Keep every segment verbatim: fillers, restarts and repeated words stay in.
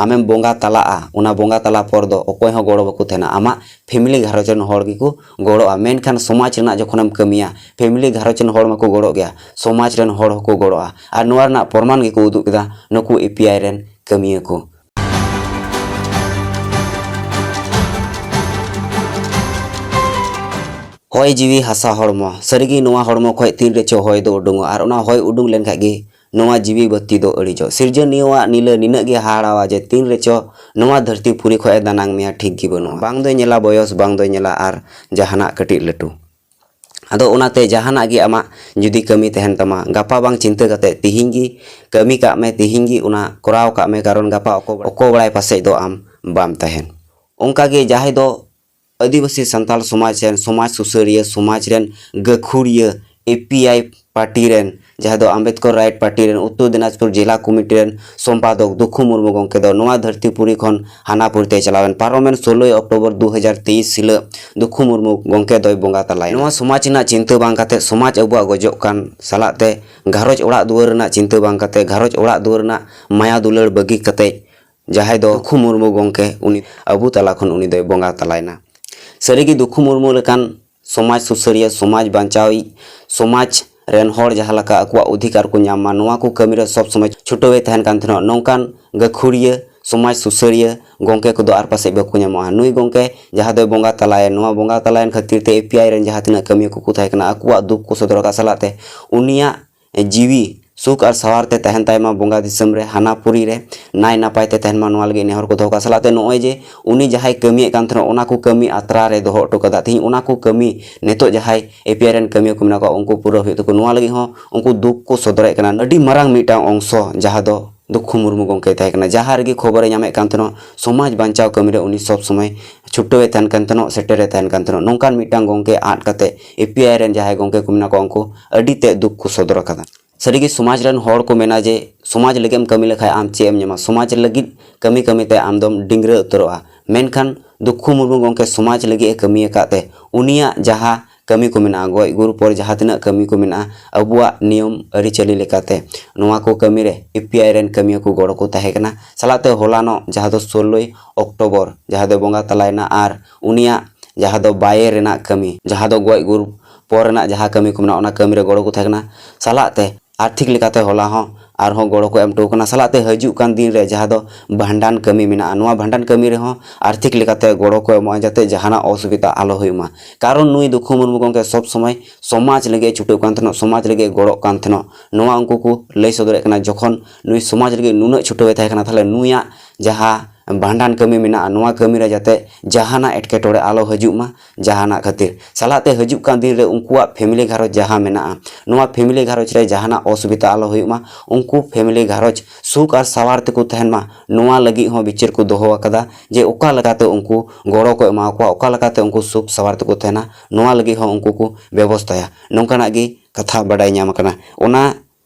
ᱟᱢᱮᱢ ᱵᱚᱸᱜᱟ ᱛᱟᱞᱟᱜᱼᱟ, ᱚᱱᱟ ᱵᱚᱸᱜᱟ ᱛᱟᱞᱟ ᱯᱚᱨ ᱫᱚ ᱚᱠᱚᱭ ᱦᱚᱸ ᱜᱚᱲᱚ ᱵᱟᱠᱚ ᱛᱟᱦᱮᱱᱟ, ᱟᱢᱟᱜ ᱯᱷᱮᱢᱤᱞᱤ ᱜᱷᱟᱨᱚᱸᱡᱽ ᱨᱮᱱ ᱦᱚᱲ ᱜᱮᱠᱚ ᱜᱚᱲᱚᱜᱼᱟ᱾ ᱢᱮᱱᱠᱷᱟᱱ ᱥᱚᱢᱟᱡᱽ ᱨᱮᱱᱟᱜ ᱡᱚᱠᱷᱚᱱᱮᱢ ᱠᱟᱹᱢᱤᱭᱟ, ᱯᱷᱮᱢᱤᱞᱤ ᱜᱷᱟᱨᱚᱸᱡᱽ ᱨᱮᱱ ᱦᱚᱲ ᱢᱟᱠᱚ ᱜᱚᱲᱚᱜ ᱜᱮᱭᱟ, ᱥᱚᱢᱟᱡᱽ ᱨᱮᱱ ᱦᱚᱲ ᱦᱚᱸᱠᱚ ᱜᱚᱲᱚᱜᱼᱟ᱾ ᱟᱨ ᱱᱚᱣᱟ ᱨᱮᱱᱟᱜ ᱯᱨᱚᱢᱟᱱ ᱜᱮᱠᱚ ᱩᱫᱩᱜ ᱠᱮᱫᱟ ᱱᱩᱠᱩ ᱮ ᱯᱤ ᱟᱭ ᱨᱮᱱ ᱠᱟᱹᱢᱤᱭᱟᱹ ᱠᱚ᱾ ᱦᱚᱭ ᱡᱤᱣᱤ ᱦᱟᱥᱟ ᱦᱚᱲᱢᱚ, ᱥᱟᱹᱨᱤᱜᱮ ᱱᱚᱣᱟ ᱦᱚᱲᱢᱚ ᱠᱷᱚᱡ ᱛᱤᱱ ᱨᱮᱪᱚ ᱦᱚᱭ ᱫᱚ ᱩᱰᱩᱝᱚᱜᱼᱟ, ᱟᱨ ᱚᱱᱟ ᱦᱚᱭ ᱩᱰᱩᱝ ᱞᱮᱱᱠᱷᱟᱡ ᱜᱮ ᱱᱚᱣᱟ ᱡᱤᱣᱤ ᱵᱟᱹᱛᱤ ᱫᱚ ᱟᱹᱲᱤᱡᱚᱜ᱾ ᱥᱤᱨᱡᱚᱱᱤᱭᱟᱹᱣᱟᱜ ᱱᱤᱞᱟᱹ ᱱᱤᱱᱟᱹᱜ ᱜᱮ ᱦᱟᱦᱟᱲᱟᱣᱟ ᱡᱮ ᱛᱤᱱ ᱨᱮᱪᱚ ᱱᱚᱣᱟ ᱫᱷᱟᱹᱨᱛᱤ ᱯᱩᱨᱤ ᱠᱷᱚᱡ ᱮ ᱫᱟᱱᱟᱝ ᱢᱮᱭᱟ, ᱴᱷᱤᱠ ᱜᱮ ᱵᱟᱹᱱᱩᱜᱼᱟ᱾ ᱵᱟᱝ ᱫᱚᱭ ᱧᱮᱞᱟ ᱵᱚᱭᱚᱥ, ᱵᱟᱝ ᱫᱚᱭ ᱧᱮᱞᱟ ᱟᱨ ᱡᱟᱦᱟᱱᱟᱜ ᱠᱟᱹᱴᱤᱡ ᱞᱟᱹᱴᱩ᱾ ᱟᱫᱚ ᱚᱱᱟᱛᱮ ᱡᱟᱦᱟᱱᱟᱜ ᱜᱮ ᱟᱢᱟᱜ ᱡᱩᱫᱤ ᱠᱟᱹᱢᱤ ᱛᱟᱦᱮᱱ ᱛᱟᱢᱟ, ᱜᱟᱯᱟ ᱵᱟᱝ ᱪᱤᱱᱛᱟᱹ ᱠᱟᱛᱮ ᱛᱤᱦᱤᱧ ᱜᱮ ᱠᱟᱹᱢᱤ ᱠᱟᱜ ᱢᱮ, ᱛᱤᱦᱤᱧ ᱜᱮ ᱚᱱᱟ ᱠᱚᱨᱟᱣ ᱠᱟᱜ ᱢᱮ, ᱠᱟᱨᱚᱱ ᱜᱟᱯᱟ ᱚᱠᱚ, ᱚᱠᱚ ᱵᱟᱲᱟᱭ ᱯᱟᱥᱮᱡ ᱫᱚ ᱟᱢ ᱵᱟᱢ ᱛᱟᱦᱮᱱ᱾ ᱚᱱᱠᱟᱜᱮ ᱡᱟᱦᱟᱸᱭ ᱫᱚ ᱟᱹᱫᱤᱵᱟᱹᱥᱤ ᱥᱟᱱᱛᱟᱲ ᱥᱚᱢᱟᱡᱽ ᱨᱮᱱ ᱥᱚᱢᱟᱡᱽ ᱥᱩᱥᱟᱹᱨᱤᱭᱟᱹ, ᱥᱚᱢᱟᱡᱽ ᱨᱮᱱ ᱜᱟᱹᱠᱷᱩᱲᱤᱭᱟᱹ, ᱮ ᱯᱤ ᱟᱭ ᱯᱟᱨᱴᱤ ᱨᱮᱱ, ᱡᱟᱦᱟᱸ ᱫᱚ ᱟᱢᱵᱮᱫᱠᱚᱨ ᱨᱟᱭᱤᱴ ᱯᱟᱨᱴᱤ ᱨᱮᱱ ᱩᱛᱛᱚᱨ ᱫᱤᱱᱟᱡᱽᱯᱩᱨ ᱡᱮᱞᱟ ᱠᱚᱢᱤᱴᱤ ᱨᱮᱱ ᱥᱚᱢᱯᱟᱫᱚᱠ ᱫᱩᱠᱷᱩ ᱢᱩᱨᱢᱩ ᱜᱚᱢᱠᱮ ᱫᱚ ᱱᱚᱣᱟ ᱫᱷᱟᱹᱨᱛᱤ ᱯᱩᱨᱤ ᱠᱷᱚᱱ ᱦᱟᱱᱟ ᱯᱩᱨᱤ ᱛᱮᱭ ᱪᱟᱞᱟᱣᱮᱱ᱾ ᱯᱟᱨᱚᱢᱮᱱ ᱥᱳᱞᱳᱭ ᱚᱠᱴᱳᱵᱚᱨ ᱫᱩ ᱦᱟᱡᱟᱨ ᱛᱮᱭᱤᱥ ᱦᱤᱞᱳᱜ ᱫᱩᱠᱷᱩ ᱢᱩᱨᱢᱩ ᱜᱚᱢᱠᱮ ᱫᱚᱭ ᱵᱚᱸᱜᱟ ᱛᱟᱞᱟᱭᱮᱱᱟ᱾ ᱱᱚᱣᱟ ᱥᱚᱢᱟᱡᱽ ᱨᱮᱱᱟᱜ ᱪᱤᱱᱛᱟᱹ ᱵᱟᱝ ᱠᱟᱛᱮ, ᱥᱚᱢᱟᱡᱽ ᱟᱵᱚᱣᱟᱜ ᱜᱚᱡᱚᱜ ᱠᱟᱱ ᱥᱟᱞᱟᱜ ᱛᱮ, ᱜᱷᱟᱨᱚᱸᱡᱽ ᱚᱲᱟᱜ ᱫᱩᱣᱟᱹᱨ ᱨᱮᱱᱟᱜ ᱪᱤᱱᱛᱟᱹ ᱵᱟᱝ ᱠᱟᱛᱮ, ᱜᱷᱟᱨᱚᱸᱡᱽ ᱚᱲᱟᱜ ᱫᱩᱣᱟᱹᱨ ᱨᱮᱱᱟᱜ ᱢᱟᱭᱟ ᱫᱩᱞᱟᱹᱲ ᱵᱟᱹᱜᱤ ᱠᱟᱛᱮ, ᱡᱟᱦᱟᱸᱭ ᱫᱚ ᱫᱩᱠᱷᱩ ᱢᱩᱨᱢᱩ ᱜᱚᱢᱠᱮ, ᱩᱱᱤ ᱟᱵᱚ ᱛᱟᱞᱟ ᱠᱷᱚᱱ ᱩᱱᱤ ᱫᱚᱭ ᱵᱚᱸᱜᱟ ᱛᱟᱞᱟᱭᱮᱱᱟ᱾ ᱥᱟᱹᱨᱤᱜᱮ ᱫᱩᱠᱷᱩ ᱢᱩᱨᱢᱩ ᱞᱮᱠᱟᱱ ᱥᱚᱢᱟᱡᱽ ᱥᱩᱥᱟᱹᱨᱤᱭᱟᱹ, ᱥᱚᱢᱟᱡᱽ ᱵᱟᱧᱪᱟᱣᱤᱡ, ᱥᱚᱢᱟᱡᱽ ᱨᱮᱱ ᱦᱚᱲ ᱡᱟᱦᱟᱸ ᱞᱮᱠᱟ ᱟᱠᱚᱣᱟᱜ ᱚᱫᱷᱤᱠᱟᱨ ᱠᱚ ᱧᱟᱢ ᱢᱟ, ᱱᱚᱣᱟ ᱠᱚ ᱠᱟᱹᱢᱤ ᱨᱮ ᱥᱚᱵᱽ ᱥᱚᱢᱚᱭ ᱪᱷᱩᱴᱟᱹᱣᱮ ᱛᱟᱦᱮᱱ ᱠᱟᱱ ᱛᱟᱦᱮᱱᱟ᱾ ᱱᱚᱝᱠᱟᱱ ᱜᱟᱹᱠᱷᱩᱲᱤᱭᱟᱹ, ᱥᱚᱢᱟᱡᱽ ᱥᱩᱥᱟᱹᱨᱤᱭᱟᱹ ᱜᱚᱢᱠᱮ ᱠᱚᱫᱚ ᱟᱨ ᱯᱟᱥᱮᱡ ᱵᱟᱠᱚ ᱧᱟᱢᱚᱜᱼᱟ᱾ ᱱᱩᱭ ᱜᱚᱢᱠᱮ ᱡᱟᱦᱟᱸ ᱫᱚᱭ ᱵᱚᱸᱜᱟ ᱛᱟᱞᱟᱭᱮᱱ, ᱱᱚᱣᱟ ᱵᱚᱸᱜᱟ ᱛᱟᱞᱟᱭᱮᱱ ᱠᱷᱟᱹᱛᱤᱨ ᱛᱮ ᱮ ᱯᱤ ᱟᱭ ᱨᱮᱱ ᱡᱟᱦᱟᱸ ᱛᱤᱱᱟᱹᱜ ᱠᱟᱹᱢᱤᱭᱟᱹ ᱠᱚᱠᱚ ᱛᱟᱦᱮᱸ ᱠᱟᱱᱟ, ᱟᱠᱚᱣᱟᱜ ᱫᱩᱠ ᱠᱚ ᱥᱚᱫᱚᱨ ᱟᱠᱟᱫ ᱥᱟᱞᱟᱜ ᱛᱮ ᱩᱱᱤᱭᱟᱜ ᱡᱤᱣᱤ ᱥᱩᱠ ᱟᱨ ᱥᱟᱶᱟᱨ ᱛᱮ ᱛᱟᱦᱮᱱ ᱛᱟᱭ ᱢᱟ, ᱵᱚᱸᱜᱟ ᱫᱤᱥᱚᱢ ᱨᱮ ᱦᱟᱱᱟ ᱯᱩᱨᱤ ᱨᱮ ᱱᱟᱭ ᱱᱟᱯᱟᱭ ᱛᱮ ᱛᱟᱦᱮᱱ ᱢᱟ, ᱱᱚᱣᱟ ᱞᱟᱹᱜᱤᱫ ᱱᱮᱦᱚᱨ ᱠᱚ ᱫᱚᱦᱚ ᱠᱟᱜᱼᱟ᱾ ᱥᱟᱞᱟᱜ ᱛᱮ ᱱᱚᱜᱼᱚᱭ ᱡᱮ ᱩᱱᱤ ᱡᱟᱦᱟᱸᱭ ᱠᱟᱹᱢᱤᱭᱮᱫ ᱠᱟᱱ ᱛᱟᱦᱮᱱᱟ, ᱚᱱᱟ ᱠᱚ ᱠᱟᱹᱢᱤ ᱟᱛᱨᱟ ᱨᱮ ᱫᱚᱦᱚ ᱦᱚᱴᱚ ᱠᱟᱫᱟ᱾ ᱛᱮᱦᱮᱧ ᱚᱱᱟ ᱠᱚ ᱠᱟᱹᱢᱤ ᱱᱤᱛᱚᱜ ᱡᱟᱦᱟᱸᱭ ᱮ ᱯᱤ ᱟᱭ ᱨᱮᱱ ᱠᱟᱹᱢᱤᱭᱟᱹ ᱠᱚ ᱢᱮᱱᱟᱜ ᱠᱚᱣᱟ, ᱩᱱᱠᱩ ᱯᱩᱨᱟᱹ ᱦᱩᱭᱩᱜ ᱛᱟᱠᱚ, ᱱᱚᱣᱟ ᱞᱟᱹᱜᱤᱫ ᱦᱚᱸ ᱩᱱᱠᱩ ᱫᱩᱠ ᱠᱚ ᱥᱚᱫᱚᱨᱮᱫ ᱠᱟᱱᱟ᱾ ᱟᱹᱰᱤ ᱢᱟᱨᱟᱝ ᱢᱤᱫᱴᱟᱝ ᱚᱝᱥᱚ ᱡᱟᱦᱟᱸ ᱫᱚ ᱫᱩᱠᱷᱩ ᱢᱩᱨᱢᱩ ᱜᱚᱢᱠᱮᱭ ᱛᱟᱦᱮᱸ ᱠᱟᱱᱟ᱾ ᱡᱟᱦᱟᱸ ᱨᱮᱜᱮ ᱠᱷᱚᱵᱚᱨᱮ ᱧᱟᱢᱮᱫ ᱠᱟᱱ ᱛᱟᱦᱮᱱᱟ, ᱥᱚᱢᱟᱡᱽ ᱵᱟᱧᱪᱟᱣ ᱠᱟᱹᱢᱤ ᱨᱮ ᱩᱱᱤ ᱥᱚᱵᱽ ᱥᱚᱢᱚᱭ ᱪᱷᱩᱴᱟᱹᱣᱮ ᱛᱟᱦᱮᱱ ᱠᱟᱱ ᱛᱟᱦᱮᱱᱟ, ᱥᱮᱴᱮᱨᱮ ᱛᱟᱦᱮᱱ ᱠᱟᱱ ᱛᱟᱦᱮᱱᱟ᱾ ᱱᱚᱝᱠᱟᱱ ᱢᱤᱫᱴᱟᱝ ᱜᱚᱢᱠᱮ ᱟᱫ ᱠᱟᱛᱮ ᱮ ᱯᱤ ᱟᱭ ᱨᱮᱱ ᱡᱟᱦᱟᱸᱭ ᱜᱚᱢᱠᱮ ᱠᱚ ᱢᱮᱱᱟᱜ ᱠᱚᱣᱟ, ᱩᱱᱠᱩ ᱟᱹᱰᱤ ᱛᱮᱫ ᱫᱩᱠ ᱠᱚ ᱥᱚᱫᱚᱨ ᱟᱠᱟᱫᱟ᱾ ᱥᱟᱹᱨᱤᱜᱮ ᱥᱚᱢᱟᱡᱽ ᱨᱮᱱ ᱦᱚᱲ ᱠᱚ ᱢᱮᱱᱟ ᱡᱮ ᱥᱚᱢᱟᱡᱽ ᱞᱟᱹᱜᱤᱫ ᱮᱢ ᱠᱟᱹᱢᱤ ᱞᱮᱠᱷᱟᱡ ᱟᱢ ᱪᱮᱫ ᱮᱢ ᱧᱟᱢᱟ? ᱥᱚᱢᱟᱡᱽ ᱞᱟᱹᱜᱤᱫ ᱠᱟᱹᱢᱤ ᱠᱟᱹᱢᱤ ᱛᱮ ᱟᱢ ᱫᱚᱢ ᱰᱤᱝᱜᱽᱨᱟᱹ ᱩᱛᱟᱹᱨᱚᱜᱼᱟ᱾ ᱢᱮᱱᱠᱷᱟᱱ ᱫᱩᱠᱷᱩ ᱢᱩᱨᱢᱩ ᱜᱚᱢᱠᱮ ᱥᱚᱢᱟᱡᱽ ᱞᱟᱹᱜᱤᱫ ᱮ ᱠᱟᱹᱢᱤ ᱟᱠᱟᱫ ᱛᱮ, ᱩᱱᱤᱭᱟᱜ ᱡᱟᱦᱟᱸ ᱠᱟᱹᱢᱤ ᱠᱚ ᱢᱮᱱᱟᱜᱼᱟ, ᱜᱚᱡ ᱜᱩᱨ ᱯᱚᱨ ᱡᱟᱦᱟᱸ ᱛᱤᱱᱟᱹᱜ ᱠᱟᱹᱢᱤ ᱠᱚ ᱢᱮᱱᱟᱜᱼᱟ, ᱟᱵᱚᱣᱟᱜ ᱱᱤᱭᱚᱢ ᱟᱹᱨᱤᱪᱟᱹᱞᱤ ᱞᱮᱠᱟᱛᱮ ᱱᱚᱣᱟ ᱠᱚ ᱠᱟᱹᱢᱤ ᱨᱮ ᱮ ᱯᱤ ᱟᱭ ᱨᱮᱱ ᱠᱟᱹᱢᱤᱭᱟᱹ ᱠᱚ ᱜᱚᱲᱚ ᱠᱚ ᱛᱟᱦᱮᱸ ᱠᱟᱱᱟ᱾ ᱥᱟᱞᱟᱜ ᱛᱮ ᱦᱚᱞᱟᱱᱚᱜ ᱡᱟᱦᱟᱸ ᱫᱚ ᱥᱳᱞᱞᱳᱭ ᱚᱠᱴᱳᱵᱚᱨ, ᱡᱟᱦᱟᱸ ᱫᱚ ᱵᱚᱸᱜᱟ ᱛᱟᱞᱟᱭᱮᱱᱟ, ᱟᱨ ᱩᱱᱤᱭᱟᱜ ᱡᱟᱦᱟᱸ ᱫᱚ ᱵᱟᱭᱮ ᱨᱮᱱᱟᱜ ᱠᱟᱹᱢᱤ, ᱡᱟᱦᱟᱸ ᱫᱚ ᱜᱚᱡ ᱜᱩᱨ ᱯᱚᱨ ᱨᱮᱱᱟᱜ ᱡᱟᱦᱟᱸ ᱠᱟᱹᱢᱤ ᱠᱚ ᱢᱮᱱᱟᱜᱼᱟ, ᱚᱱᱟ ᱠᱟᱹᱢᱤ ᱨᱮ ᱜᱚᱲᱚ ᱠᱚ ᱛᱟᱦᱮᱸ ᱠᱟᱱᱟ᱾ ᱥᱟᱞᱟᱜ ᱛᱮ ᱟᱨᱛᱷᱤᱠ ᱞᱮᱠᱟᱛᱮ ᱦᱚᱞᱟ ᱦᱚᱸ ᱟᱨᱦᱚᱸ ᱜᱚᱲᱚ ᱠᱚ ᱮᱢ ᱦᱚᱴᱚ ᱠᱟᱱᱟ᱾ ᱥᱟᱞᱟᱜ ᱛᱮ ᱦᱤᱡᱩᱜ ᱠᱟᱱ ᱫᱤᱱ ᱨᱮ ᱡᱟᱦᱟᱸ ᱫᱚ ᱵᱷᱟᱸᱰᱟᱱ ᱠᱟᱹᱢᱤ ᱢᱮᱱᱟᱜᱼᱟ, ᱱᱚᱣᱟ ᱵᱷᱟᱸᱰᱟᱱ ᱠᱟᱹᱢᱤ ᱨᱮᱦᱚᱸ ᱟᱨᱛᱷᱤᱠ ᱞᱮᱠᱟᱛᱮ ᱜᱚᱲᱚ ᱠᱚ ᱮᱢᱚᱜᱼᱟ, ᱡᱟᱛᱮ ᱡᱟᱦᱟᱱᱟᱜ ᱚᱥᱩᱵᱤᱫᱷᱟ ᱟᱞᱚ ᱦᱩᱭᱩᱜ ᱢᱟ᱾ ᱠᱟᱨᱚᱱ ᱱᱩᱭ ᱫᱩᱠᱷᱩ ᱢᱩᱨᱢᱩ ᱜᱚᱢᱠᱮ ᱥᱚᱵ ᱥᱚᱢᱚᱭ ᱥᱚᱢᱟᱡᱽ ᱞᱟᱹᱜᱤᱫ ᱮ ᱪᱷᱩᱴᱟᱹᱣ ᱠᱟᱱ ᱛᱟᱦᱮᱱᱚᱜ, ᱥᱚᱢᱟᱡᱽ ᱞᱟᱹᱜᱤᱫ ᱮ ᱜᱚᱲᱚᱜ ᱠᱟᱱ ᱛᱟᱦᱮᱱᱚᱜ᱾ ᱱᱚᱣᱟ ᱩᱱᱠᱩ ᱠᱚ ᱞᱟᱹᱭ ᱥᱚᱫᱚᱨᱮᱫ ᱠᱟᱱᱟ, ᱡᱚᱠᱷᱚᱱ ᱱᱩᱭ ᱥᱚᱢᱟᱡᱽ ᱞᱟᱹᱜᱤᱫ ᱱᱩᱱᱟᱹᱜ ᱪᱷᱩᱴᱟᱹᱣ ᱮ ᱛᱟᱦᱮᱸ ᱠᱟᱱᱟ, ᱛᱟᱦᱚᱞᱮ ᱱᱩᱭᱟᱜ ᱡᱟᱦᱟᱸ ᱵᱷᱟᱸᱰᱟᱱ ᱠᱟᱹᱢᱤ ᱢᱮᱱᱟᱜᱼᱟ, ᱱᱚᱣᱟ ᱠᱟᱹᱢᱤ ᱨᱮ ᱡᱟᱛᱮ ᱡᱟᱦᱟᱱᱟᱜ ᱮᱴᱠᱮᱴᱚᱬᱮ ᱟᱞᱚ ᱦᱤᱡᱩᱜ ᱢᱟ, ᱡᱟᱦᱟᱱᱟᱜ ᱠᱷᱟᱹᱛᱤᱨ᱾ ᱥᱟᱞᱟᱜ ᱛᱮ ᱦᱤᱡᱩᱜ ᱠᱟᱱ ᱫᱤᱱ ᱨᱮ ᱩᱱᱠᱩᱣᱟᱜ ᱯᱷᱮᱢᱤᱞᱤ ᱜᱷᱟᱨᱚᱸᱡᱽ ᱡᱟᱦᱟᱸ ᱢᱮᱱᱟᱜᱼᱟ, ᱱᱚᱣᱟ ᱯᱷᱮᱢᱤᱞᱤ ᱜᱷᱟᱨᱚᱸᱡᱽ ᱨᱮ ᱡᱟᱦᱟᱱᱟᱜ ᱚᱥᱩᱵᱤᱫᱷᱟ ᱟᱞᱚ ᱦᱩᱭᱩᱜ ᱢᱟ, ᱩᱱᱠᱩ ᱯᱷᱮᱢᱤᱞᱤ ᱜᱷᱟᱨᱚᱸᱡᱽ ᱥᱩᱠ ᱟᱨ ᱥᱟᱶᱟᱨ ᱛᱮᱠᱚ ᱛᱟᱦᱮᱱ ᱢᱟ, ᱱᱚᱣᱟ ᱞᱟᱹᱜᱤᱫ ᱦᱚᱸ ᱵᱤᱪᱟᱹᱨ ᱠᱚ ᱫᱚᱦᱚ ᱟᱠᱟᱫᱟ ᱡᱮ ᱚᱠᱟ ᱞᱮᱠᱟᱛᱮ ᱩᱱᱠᱩ ᱜᱚᱲᱚ ᱠᱚ ᱮᱢᱟ ᱠᱚᱣᱟ, ᱚᱠᱟ ᱞᱮᱠᱟᱛᱮ ᱩᱱᱠᱩ ᱥᱩᱠ ᱥᱟᱶᱟᱨ ᱛᱮᱠᱚ ᱛᱟᱦᱮᱱᱟ, ᱱᱚᱣᱟ ᱞᱟᱹᱜᱤᱫ ᱦᱚᱸ ᱩᱱᱠᱩ ᱠᱚ ᱵᱮᱵᱚᱥᱛᱷᱟᱭᱟ᱾ ᱱᱚᱝᱠᱟᱱᱟᱜ ᱜᱮ ᱠᱟᱛᱷᱟ ᱵᱟᱰᱟᱭ ᱧᱟᱢ ᱟᱠᱟᱱᱟ᱾ ᱚᱱᱟ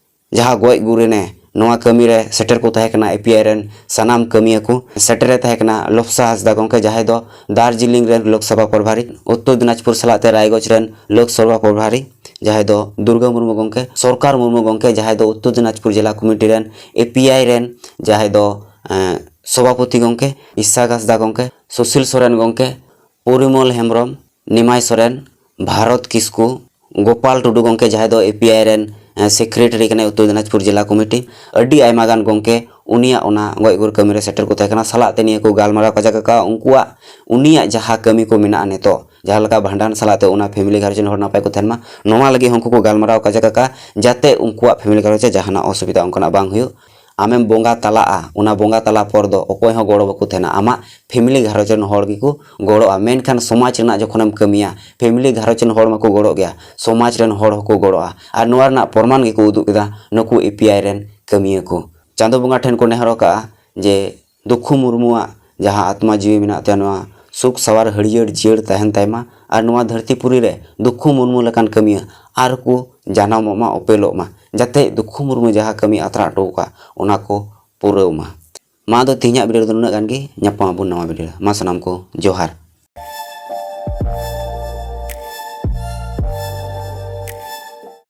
ᱡᱟᱦᱟᱸ ᱜᱚᱡ ᱜᱩᱨ ᱮᱱᱮ, ᱱᱚᱣᱟ ᱠᱟᱹᱢᱤ ᱨᱮ ᱥᱮᱴᱮᱨ ᱠᱚ ᱛᱟᱦᱮᱸ ᱠᱟᱱᱟ ᱮ ᱯᱤ ᱟᱭ ᱨᱮᱱ ᱥᱟᱱᱟᱢ ᱠᱟᱹᱢᱤᱭᱟᱹ ᱠᱚ᱾ ᱥᱮᱴᱮᱨᱮ ᱛᱟᱦᱮᱸ ᱠᱟᱱᱟ ᱞᱳᱯᱥᱟ ᱦᱟᱸᱥᱫᱟ ᱜᱚᱢᱠᱮ, ᱡᱟᱦᱟᱸᱭ ᱫᱚ ᱫᱟᱨᱡᱤᱞᱤᱝ ᱨᱮᱱ ᱞᱳᱠᱥᱚᱵᱷᱟ ᱯᱨᱚᱵᱷᱟᱨᱤ, ᱩᱛᱛᱚᱨ ᱫᱤᱱᱟᱡᱽᱯᱩᱨ ᱥᱟᱞᱟᱜ ᱛᱮ ᱨᱟᱭᱜᱚᱸᱡᱽ ᱨᱮᱱ ᱞᱳᱠᱥᱚᱵᱷᱟ ᱯᱨᱚᱵᱷᱟᱨᱤ, ᱡᱟᱦᱟᱸᱭ ᱫᱚ ᱫᱩᱨᱜᱟ ᱢᱩᱨᱢᱩ ᱜᱚᱢᱠᱮ, ᱥᱚᱨᱠᱟᱨ ᱢᱩᱨᱢᱩ ᱜᱚᱢᱠᱮ, ᱡᱟᱦᱟᱸᱭ ᱫᱚ ᱩᱛᱛᱚᱨ ᱫᱤᱱᱟᱡᱽᱯᱩᱨ ᱡᱮᱞᱟ ᱠᱚᱢᱤᱴᱤ ᱨᱮᱱ ᱮ ᱯᱤ ᱟᱭ ᱨᱮᱱ ᱡᱟᱦᱟᱸᱭ ᱫᱚ, ᱮᱸ, ᱥᱚᱵᱷᱟᱯᱚᱛᱤ ᱜᱚᱢᱠᱮ, ᱤᱥᱟᱠ ᱦᱟᱸᱥᱫᱟ ᱜᱚᱢᱠᱮ, ᱥᱩᱥᱤᱞ ᱥᱚᱨᱮᱱ ᱜᱚᱢᱠᱮ, ᱯᱚᱨᱤᱢᱚᱞ ᱦᱮᱢᱵᱨᱚᱢ, ᱱᱤᱢᱟᱭ ᱥᱚᱨᱮᱱ, ᱵᱷᱟᱨᱚᱛ ᱠᱤᱥᱠᱩ, ᱜᱳᱯᱟᱞ ᱴᱩᱰᱩ ᱜᱚᱢᱠᱮ, ᱡᱟᱦᱟᱸᱭ ᱫᱚ ᱮ ᱯᱤ ᱟᱭ ᱨᱮᱱ, ᱮᱸ, ᱥᱮᱠᱨᱮᱴᱟᱨᱤ ᱠᱟᱱᱟᱭ ᱩᱛᱛᱚᱨ ᱫᱤᱱᱟᱡᱽᱯᱩᱨ ᱡᱮᱞᱟ ᱠᱚᱢᱤᱴᱤ, ᱟᱹᱰᱤ ᱟᱭᱢᱟ ᱜᱟᱱ ᱜᱚᱢᱠᱮ ᱩᱱᱤᱭᱟᱜ ᱚᱱᱟ ᱜᱚᱡ ᱜᱩᱨ ᱠᱟᱹᱢᱤ ᱨᱮ ᱥᱮᱴᱮᱨ ᱠᱚ ᱛᱟᱦᱮᱸ ᱠᱟᱱᱟ᱾ ᱥᱟᱞᱟᱜ ᱛᱮ ᱱᱤᱭᱟᱹ ᱠᱚ ᱜᱟᱞᱢᱟᱨᱟᱣ ᱠᱟᱡᱟᱠ ᱟᱠᱟᱫᱼᱟ, ᱩᱱᱠᱩᱣᱟᱜ, ᱩᱱᱤᱭᱟᱜ ᱡᱟᱦᱟᱸ ᱠᱟᱹᱢᱤ ᱠᱚ ᱢᱮᱱᱟᱜᱼᱟ ᱱᱤᱛᱚᱜ, ᱡᱟᱦᱟᱸ ᱞᱮᱠᱟ ᱵᱷᱟᱸᱰᱟᱱ ᱥᱟᱞᱟᱜ ᱛᱮ ᱚᱱᱟ ᱯᱷᱮᱢᱤᱞᱤ ᱜᱷᱟᱨᱚᱸᱡᱽ ᱨᱮᱱ ᱦᱚᱲ ᱱᱟᱯᱟᱭ ᱠᱚ ᱛᱟᱦᱮᱱ ᱢᱟ, ᱱᱚᱣᱟ ᱞᱟᱹᱜᱤᱫ ᱦᱚᱸ ᱩᱱᱠᱩ ᱠᱚ ᱜᱟᱞᱢᱟᱨᱟᱣ ᱠᱟᱡᱟᱠ ᱟᱠᱟᱫᱼᱟ, ᱡᱟᱛᱮ ᱩᱱᱠᱩᱣᱟᱜ ᱯᱷᱮᱢᱤᱞᱤ ᱜᱷᱟᱨᱚᱸᱡᱽ ᱨᱮ ᱡᱟᱦᱟᱱᱟᱜ ᱚᱥᱩᱵᱤᱫᱷᱟ ᱚᱱᱠᱟᱱᱟᱜ ᱵᱟᱝ ᱦᱩᱭᱩᱜ᱾ ᱟᱢᱮᱢ ᱵᱚᱸᱜᱟ ᱛᱟᱞᱟᱜᱼᱟ, ᱚᱱᱟ ᱵᱚᱸᱜᱟ ᱛᱟᱞᱟ ᱯᱚᱨ ᱫᱚ ᱚᱠᱚᱭ ᱦᱚᱸ ᱜᱚᱲᱚ ᱵᱟᱠᱚ ᱛᱟᱦᱮᱱᱟ, ᱟᱢᱟᱜ ᱯᱷᱮᱢᱤᱞᱤ ᱜᱷᱟᱨᱚᱸᱡᱽ ᱨᱮᱱ ᱦᱚᱲ ᱜᱮᱠᱚ ᱜᱚᱲᱚᱜᱼᱟ᱾ ᱢᱮᱱᱠᱷᱟᱱ ᱥᱚᱢᱟᱡᱽ ᱨᱮᱱᱟᱜ ᱡᱚᱠᱷᱚᱱᱮᱢ ᱠᱟᱹᱢᱤᱭᱟ, ᱯᱷᱮᱢᱤᱞᱤ ᱜᱷᱟᱨᱚᱸᱡᱽ ᱨᱮᱱ ᱦᱚᱲ ᱢᱟᱠᱚ ᱜᱚᱲᱚᱜ ᱜᱮᱭᱟ, ᱥᱚᱢᱟᱡᱽ ᱨᱮᱱ ᱦᱚᱲ ᱦᱚᱸᱠᱚ ᱜᱚᱲᱚᱜᱼᱟ᱾ ᱟᱨ ᱱᱚᱣᱟ ᱨᱮᱱᱟᱜ ᱯᱨᱚᱢᱟᱱ ᱜᱮᱠᱚ ᱩᱫᱩᱜ ᱠᱮᱫᱟ ᱱᱩᱠᱩ ᱮ ᱯᱤ ᱟᱭ ᱨᱮᱱ ᱠᱟᱹᱢᱤᱭᱟᱹ ᱠᱚ᱾ ᱪᱟᱸᱫᱚ ᱵᱚᱸᱜᱟ ᱴᱷᱮᱱ ᱠᱚ ᱱᱮᱦᱚᱨ ᱟᱠᱟᱫᱼᱟ ᱡᱮ ᱫᱩᱠᱷᱩ ᱢᱩᱨᱢᱩᱣᱟᱜ ᱡᱟᱦᱟᱸ ᱟᱛᱢᱟ ᱡᱤᱣᱤ ᱢᱮᱱᱟᱜ ᱛᱟᱭᱟ, ᱱᱚᱣᱟ ᱥᱩᱠ ᱥᱟᱶᱟᱨ ᱦᱟᱹᱨᱭᱟᱹᱲ ᱡᱤᱭᱟᱹᱲ ᱛᱟᱦᱮᱱ ᱛᱟᱭ ᱢᱟ, ᱟᱨ ᱱᱚᱣᱟ ᱫᱷᱟᱹᱨᱛᱤ ᱯᱩᱨᱤ ᱨᱮ ᱫᱩᱠᱷᱩ ᱢᱩᱨᱢᱩ ᱞᱮᱠᱟᱱ ᱠᱟᱹᱢᱤᱭᱟᱹ ᱟᱨ ᱠᱚ ᱡᱟᱱᱟᱢᱚᱜ ᱢᱟ, ᱚᱯᱮᱞᱚᱜ ᱢᱟ, ᱡᱟᱛᱮ ᱫᱩᱠᱷᱩ ᱢᱩᱨᱢᱩ ᱡᱟᱦᱟᱸ ᱠᱟᱹᱢᱤ ᱟᱛᱨᱟ ᱦᱚᱴᱚ ᱟᱠᱟᱫ, ᱚᱱᱟ ᱠᱚ ᱯᱩᱨᱟᱹᱣ ᱢᱟ᱾ ᱢᱟ ᱫᱚ ᱛᱮᱦᱮᱧᱟᱜ ᱵᱷᱤᱰᱤᱭᱳ ᱨᱮᱫᱚ ᱱᱩᱱᱟᱹᱜ ᱜᱟᱱ ᱜᱮ, ᱧᱟᱯᱟᱢ ᱟᱵᱚᱱ ᱱᱟᱣᱟ ᱵᱷᱤᱰᱤᱭᱳ ᱨᱮ᱾ ᱢᱟ ᱥᱟᱱᱟᱢ ᱠᱚ ᱡᱚᱦᱟᱨ᱾